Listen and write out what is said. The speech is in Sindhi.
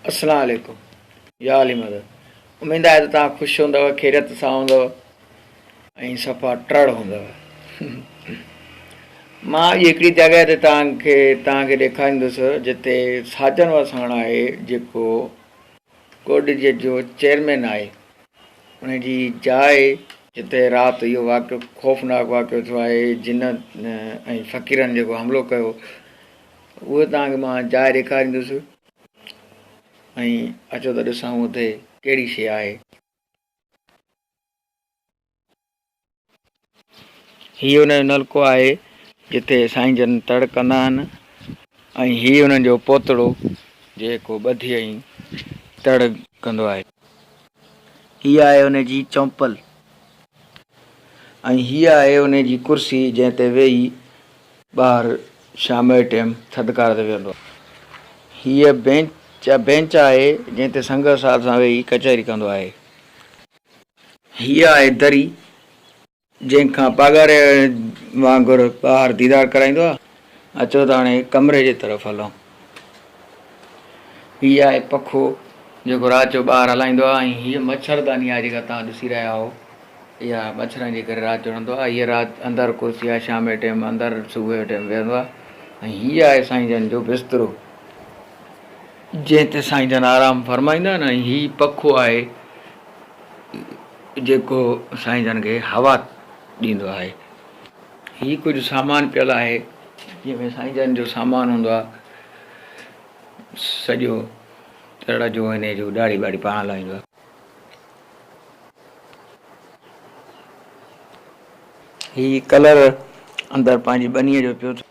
اسلام عليڪم يا علي مدد اميد آهي ته توهان خوش هوندؤ خيريت سان هوندؤ ۽ صفا ٽڙ هوندؤ مان اڄ هڪڙي جڳهه تي توهان کي توهان کي ڏيکاريندس جتي ساجن وساڻ آهي جيڪو ڪوڏجي جو چيئرمين آهي ان جي جاء جتي رات اهو واقعو خوفناڪ واقعو ٿيو آهي جن ۽ فقيرن جيڪو حملو ڪيو اهو توهان کي مان جاء ڏيکاريندس ۽ اچو ته ڏسون اتي ڪهڙي شيء آهي. هي ان جو نلڪو آهي جتي سائين جن تڙ ڪندا آهن ۽ هي انهن جو پوتڙو جيڪو ٻڌي ۽ تڙ ڪندو آهي. هي آهي ان جي چونپل ۽ هي آهي ان جي ڪرسي جنهن تي ويهي ٻاهر شام جي ٽيم ٿڌڪار تي ويهندو آهي. هيء بينچ بينچ آهي، جنهن تي سنگت صاحب سان ويهي ڪچهري ڪندو آهي. هيء آهي دري، جنهن کان پاڳاري وانگر ٻاهر ديدار ڪرائيندو آهي. اچو ته هاڻي ڪمري جي طرف هلون. هيء آهي پکو، جيڪو رات جو ٻاهر هلائيندو آهي ۽ هيء مڇرداني آهي جيڪا توهان ڏسي رهيا آهيو. اها مڇرن جي ڪري رات جو رهندو آهي. هيء رات اندر ڪرسي آهي، شام جي ٽيم اندر صبح جو ٽيم ويهندو آهي ۽ هيء آهي سائين جن جو بسترو، جنهن تي سائين جن آرام فرمائيندا آهن ۽ هي پکو آهي جيڪو سائين جن کي هوا ڏيندو آهي. هي ڪجهه سامان پيل آهي، جنهن ۾ سائين جن جو سامان هوندو آهي سڄو تڙ جو هن جو ڏاڙهي ٻاڙهي پاڻ لاهيندو آهي. هي ڪلر اندر پنهنجي ٻنيء جو پيو ٿو.